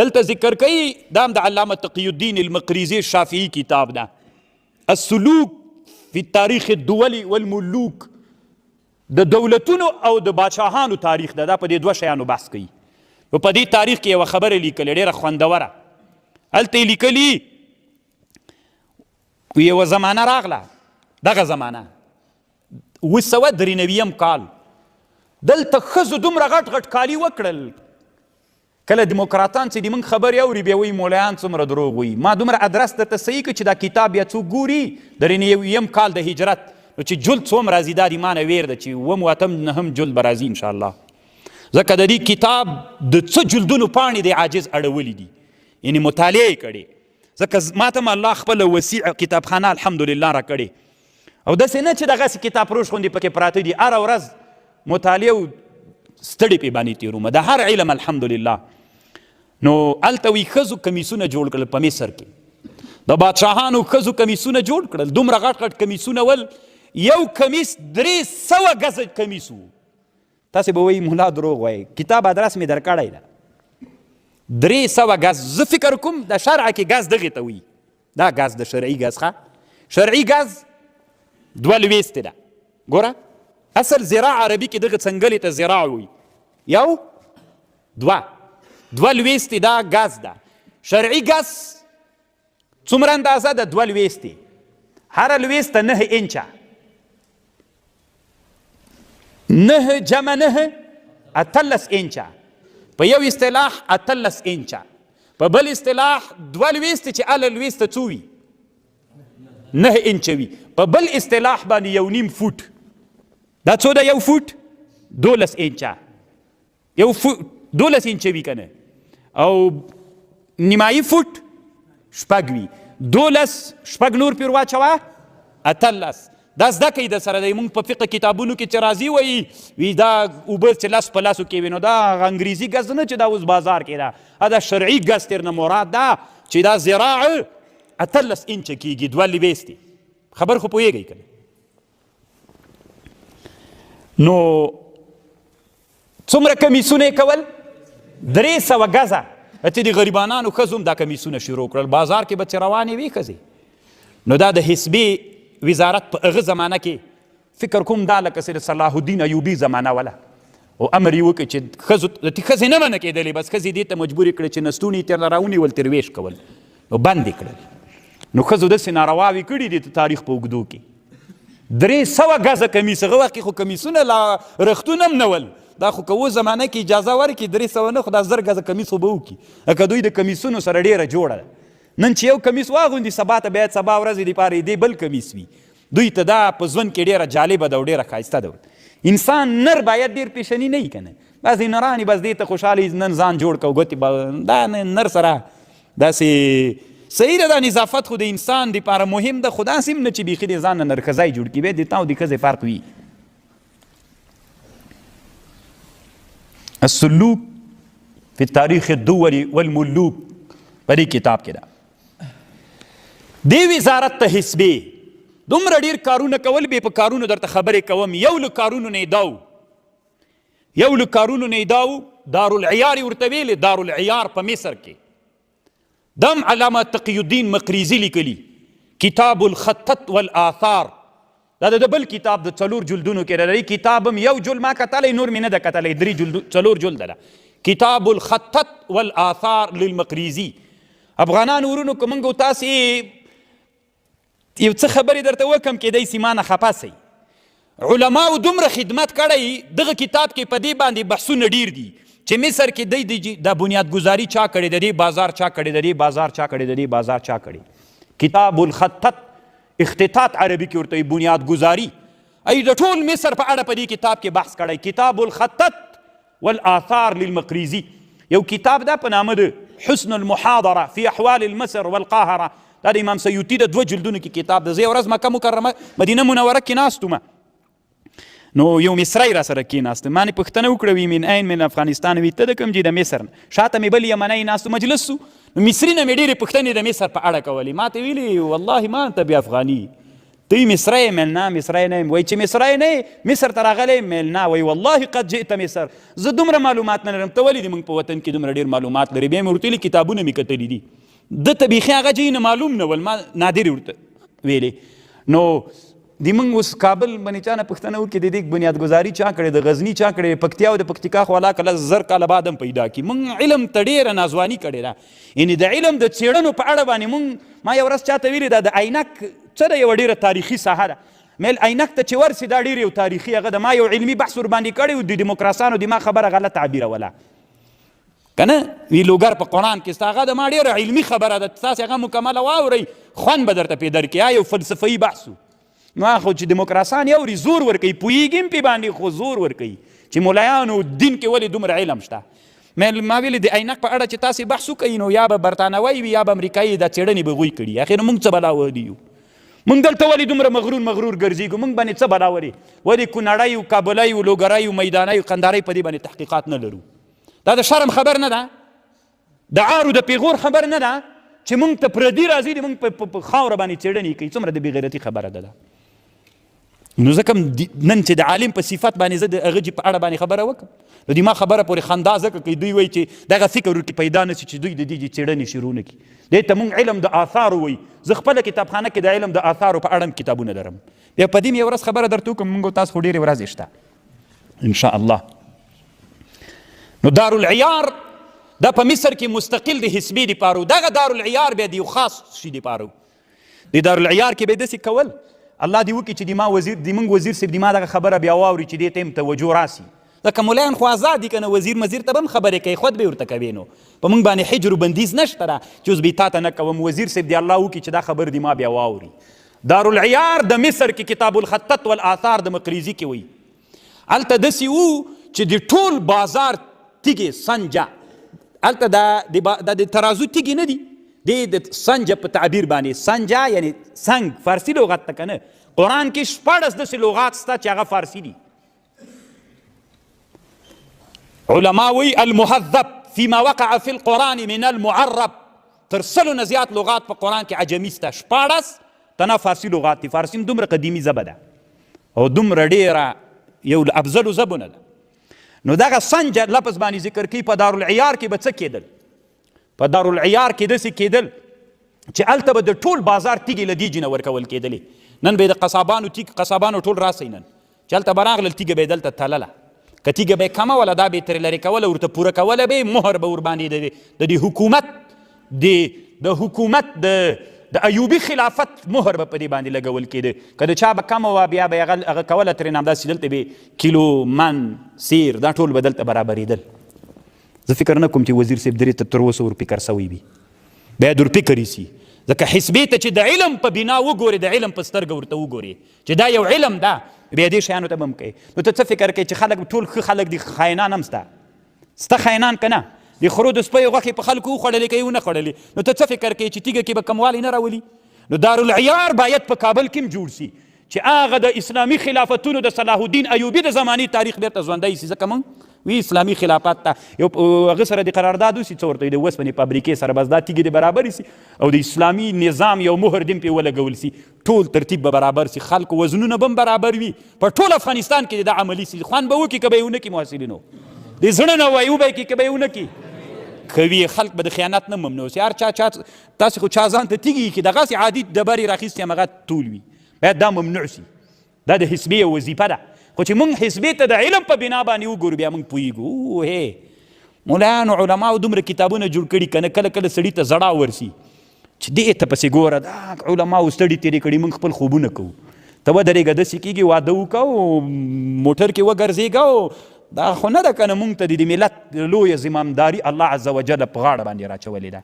دلته ذکر کوي، دا هم د علامه تقی الدین المقریزي شافعي کتاب ده، السلوک فی التاریخ الدول والملوک، د دولتونو او د بادشاهانو تاریخ ده. دا په دې دوه شیانو بحث کوي. نو په دې تاریخ کې یوه خبره لیکلې ډېره خوندوره، هلته یې لیکلي یوه زمانه راغله، دغه زمانه 793 کال، دلته ښځو دومره غټ غټ کالي وکړل. کله دیموکراتان چې د موږ خبرې اوري بیا وایي مولایان څومره دروغ وایي. ما دومره ادرس درته صحیح کړ چې دا کتاب بیا څوک ګوري، 93 کال د هجرت، نو چې جلد څوم راځي دا د ما نه ویر ده چې اووم اتم نهم جلد به راځي انشاءالله، ځکه د دې کتاب د څه جلدونو پاڼې د عاجز اړولي دي، یعنې مطالعه یې کړې. ځکه ما ته هم الله خپله وسیع کتابخانه الحمدلله راکړې، او داسې نه چې دغسې کتاب فروش غوندې پکې پراته دي، هره ورځ مطالعه او ستړي پې باندې تېروم د هر علم الحمدلله. نو هلته وی ښځو کمیسونه جوړ کړل په مصر کې، د بادشاهانو ښځو کمیسونه جوړ کړل، دومره غټ غټ کمیسونه ول، یو کمیس 300 ګزه کمیس و. تاسې به وایي ملا دروغ وایي، کتاب ادرس مې درکړی ده، 300 ګز. زه فکر کوم د شرع کې ګز دغې ته وایي، دا ګز د شرعي ګز، ښه شرعي ګز دوه لویستې ده. ګوره اصل زراع عربي کې دغه څنګلې ته زراع وایي، یو دوه، دوه لویستې دا ګز ده. شرعي ګز څومره اندازه ده؟ دوه لویستې، هره لویسته 9 انچه، 9 جمع 9 18 انچه، په یو اصطلاح 18 انچه، په بل اصطلاح دوه لویستې چې اله لویسته څو وي؟ 9 انچه وي، په بل اصطلاح باندې 1.5 فوټ، دا څو ده؟ 1 فوټ 12 انچه، 1 فوټ 12 انچه وي که نه، او نیمایي فوټ 6 وي، 12 6 نور پیر واچوه 18. دا زده کوي د سره دی، موږ په فقه کتابونو کې چې راځي وایي وي دا اوبه چې لاس په لاسو کې وي، نو دا هغه انګریزي ګز نه چې دا اوس بازار کې ده، دا شرعي ګز تېر نه مراد ده چې دا زراع 18 انچه کېږي، دوه لویستې. خبر خو پوهېږئ که نه؟ نو څومره کمیسونه یې کول؟ 300 ګزه. چې د غریبانانو ښځو هم دا کمیسونه شروع کړل، بازار کې به چې روانې وې ښځې. نو دا د حسبې وزارت په هغه زمانه کې فکر کوم دا لکه چې د صلاح الدین ایوبي زمانه وله، او امر یې وکړ چې ښځو ته ښځې نه منع کېدلې، بس ښځې دې ته مجبورې کړې چې نستوڼي یې ترنه راونیول، تر ویش کول، نو بند یې کړل. نو ښځو داسې نارواوې کړي دي د تاریخ په اوږدو کې. 300 ګزه کمیس، هغه وخت کې خو کمیسونه لا رختونه هم نه ول، دا خو که اوس زمانه کې اجازه ورکړي 300 نه خو دا 1000 ګزه کمیس خو به وکړي، لکه دوی د کمیسونو سره ډېره جوړه ده. نن چې یو کمیس واغوندي سبا ته بیا سبا ورځې دپاره یې دې بل کمیس وي. دوی ته دا په ژوند کې ډېره جالبه ده او ډېره ښایسته ده. انسان نر باید ډېر پیشني نه وي که نه، بعضې نران بس دې ته خوشحاله وي نن ځان جوړ که ګوتې دا نر سره داسې صحیح ده. دا نظافت خو د انسان دپاره مهم ده، خو داسې هم نه چې بیخي د ځان نه نرښځی جوړ کړي، بیا د تا او د ښځې فرق وي. السلوک فی التاریخ الدول والملوک په دې کتاب کې ده. دې وزارت ته حسبې دومره ډېر کارونه کول، بې په کارونو درته خبرې کوم. یو له کارونو نه یې دا و، یو له کارونو نه یې دا و، دارالعیار یې ورته ویلې، دارالعیار په مصر کې دم علامه تقی الدین مقریزي لیکلي کتاب الخطط والآثار، دا د بل کتاب د 4 جلدونو کې راغلی کتاب هم یو جلد ما کتلی، نور مې نه ده کتلی، 3 جلد 4 جلد ده. کتاب الخطط والآثار للمقریزي. افغانان ورونو که موږ تاسې یو څه خبرې درته وکم کېدای سي ما نه خفه سئ. علماو دومره خدمت کړی دغه کتاب کې په دې باندې بحثونه ډیر دي چې مصر کې دی د بنیادګذاري چا کړې، د دې بازار چا کړې، د دې بازار چا کړې، د دې بازار چا کړې. کتاب الخطط اختطاط عربي کې ورته بنیادګذاري، ای د ټول مصر په اړه په دې کتاب کې بحث کړی. کتاب الخطط والآثار للمقریزي یو کتاب ده په نامه د حسن المحاضره فی احوال المصر والقاهره، دا د امام سیوطي د 2 جلدونو کې کتاب ده. زه یوه ورځ مکه مکرمه مدینه منوره کې ناست وم، نو یو مصری را سره کېناست، ما نه پوښتنه وکړه وی من این من افغانستان، وی ته د کوم ځای د مصر نه. شاته مې بل یمنی ناست مجلس و، نو مصري نه مې ډېرې پوښتنې د مصر په اړه کولې. ما ته ویلي والله ما انت بافغاني، ته یې مصری یې؟ میل نه، مصری نه یم. وایي چې مصری نه یې، مصر ته راغلی یم؟ میل نه. وایي والله قد جئت مصر، زه دومره معلومات نه لرم، ته ولې د موږ په وطن کې دومره ډېر معلومات لرې؟ بیا مې ورته ویلي کتابونه مې کتلي دي. ده ته بیخي هغه جایونه معلوم نه ول، ما نادر ورته ویلې. نو د موږ اوس کابل باندې چا نه پوښتنه وکړي، د دې بنیادګذاري چا کړې، د غزني چا کړې، پکتیا او د پکتیکا خو الله کله 1000 کاله بعد هم پیدا کړي. موږ علم ته ډېره ناځواني کړې ده، یعنې د علم د څېړنو په اړه باندې موږ، ما یو ورځ چاته ویلي، دا د عینک څه ده، یوه ډېره تاریخي ساحه ده. میل عینک ته چې ورسي دا ډېر یو تاریخي هغه ده. ما یو علمي بحث ورباندې کړی و، د دیموکراسانو د ما خبره غلط تعبیروله که نه وی لوګر په قرآن کې ستا، هغه د ما ډېره علمي خبره ده، تاسې هغه مکمله واورئ، خوند به درته پرې درکړي. یو فلسفهيي بحث و. نو خو چې دیموکراسان یې اوري زور ورکوي، پوهېږي هم پرې باندې خو زور ورکوي چې ملایانو دین کې ولې دومره علم شته. ما ویلې د عینک په اړه چې تاسې بحث وکړئ نو یا به برتانوی وي یا به امریکایي، دا څېړنې به هغوی کړي. اخر موږ څه بلا وهلي یو؟ موږ دلته ولې دومره مغرور مغرور ګرځېږو؟ موږ باندې څه بلا ولې ولې کونړی او کابلی او لوګری او میدانی او قنداری په دې باندې تحقیقات نه لرو؟ دا د شرم خبر نه ده، د عار د پیغور خبر نه ده چې موږ ته پردي راځي د موږ په خاوره باندې څېړنې کوي. څومره د بېغیرتي خبره ده. نو ځکه نن چې د عالم په صفت باندې زه د هغه جي په اړه باندې خبره وکړم نو د ما خبره پورې خندا ځکه کوي، دوی وایي چې دغه فکر ورکې پیدا نه شي چې دوی د دې جي څېړنې شروع نه کړي. دې ته مونږ علم د آثارو وایي. زه خپله کتابخانه کې د علم د آثارو په اړه هم کتابونه لرم. بیا په دې مې یوه ورځ خبره درته وکړم، مونږ تاسو خو ډېرې ورځې شته ان شاء الله. نو دارالعیار دا په مصر کې مستقل د حسبې دپاره، دغه دارالعیار بیا د یو خاص شي دپاره. د دارالعیار کې به داسې کول، الله دې وکړي چې د ما وزیر، د موږ وزیر صاحب د ما دغه خبره بیا واوري چې دې ته هم توجه راسي، ځکه ملایان خو ازاد دي که نه، وزیر مزیر ته به هم خبرې کوي، خود به یې ورته کوي. نو په موږ باندې حجر و بندیز نشته ده چې اوس به تا ته نه کوم. وزیر صاحب دې الله وکړي چې دا خبر دې ما بیا واوري. دارالعیار د مصر کې کتاب الخطط والآثار د مقریزي کې وایي، هلته داسې وو چې د ټول بازار تیږې سنجه، هلته دا د ترازو تیږې نه دي، د سنجه په تعبیر باندې، سنجه یعنی سنګ فارسي لغت ته که نه، قرآن کې 16 داسې لغات شته چې هغه فارسي دي. علما وایي المهذب فيما وقع في القرآن من المعرب، تر 100 نه زیات لغات په قرآن کې عجمي شته، 16 تنه فارسي لغات دي. فارسي هم دومره قدیمي ژبه ده او دومره ډېره یو له افضلو ژبو نه ده. نو دغه سنجه لفظ باندې ذکر کوي. په دارالعیار کې به څه کېدل؟ په دارالعیار کې داسې کېدل چې هلته به د ټول بازار تیږې له دې جینه ورکول کېدلې. نن به د قصابانو تیږ، قصابانو ټول راسئ، نن چې هلته به راغلل تیږه به یې دلته تلله، که تیږه به یې کمه وله دا به یې ترې لرې کوله، ورته پوره کوله به یې، مهر به ورباندې د دې حکومت د حکومت د ایوبي خلافت مهر به په دې باندې لګول کېده. که د چا به کمه وه بیا به یې هغه کوله ترې نه، همداسې دلته به کیلو من سیر دا ټول به دلته برابرېدل. زه فکر نه کوم چې وزیر صاحب درې ته تر اوسه ور فکر سوی وي، باید ور فکر سي، ځکه حسبې ته چې د علم په بنا وګورې، د علم په سترګه ورته وګورې چې دا یو علم ده، بیا دې شیانو ته به هم کوې. نو ته څه فکر کوې چې خلک ټول ښه خلک دي، خاینان هم سته، سته خاینان که نه؟ د خرو د سپیو غوښې په خلکو وخوړلې که یې ونه خوړلې، نو ته څه فکر کوې چې تیږه کې به کموالی نه راولي؟ نو دارالعیار باید په کابل کې هم جوړ سي چې هغه د اسلامي خلافتونو د صلاح الدین ایوبي د زمانې تاریخ بیرته ژوندی سي. ځکه موږ وی اسلامي خلافت ته یو هغه سره د قرارداد وسي، څه ورته د وسپنې فابریکې سره، بس دا تیږې دې برابرې سي او د اسلامي نظام یو مهر دې پرې ولګول سي، ټول ترتیب به برابر سي، خلکو وزنونه به هم برابر وي، په ټول افغانستان کې دا عملي سي. خوند به وکړي که به یې ونه کړي؟ محصلینو د زړه نه وایي وبه یې کړي که به یې ونه کړي؟ کوي. خلک به د خیانت نه ممنوع سي. هر چا چا تاسې خو چا ځان ته تیږي کې دغسې عادي ډبرې راخیستې همغه تول وي، باید دا ممنوع سي. دا د حسبې یو وظیفه ده. خو چې موږ حسبې ته د علم په بنا باندې وګورو بیا موږ پوهېږو. هې مولایانو علماو دومره کتابونه جوړ کړي که نه، کله کله سړي ته زړا ورسي چې دې ته پسې ګوره، دا علماو ستړي تېرې کړي، موږ خپل خوبونه کوو. ته ودرېږه داسې کېږي، واده وکړه او موټر کې وګرځېږه، او دا خو نه ده که نه. موږ ته د ملت لویه زمامداري الله عز وجل په غاړه باندې راچولې ده.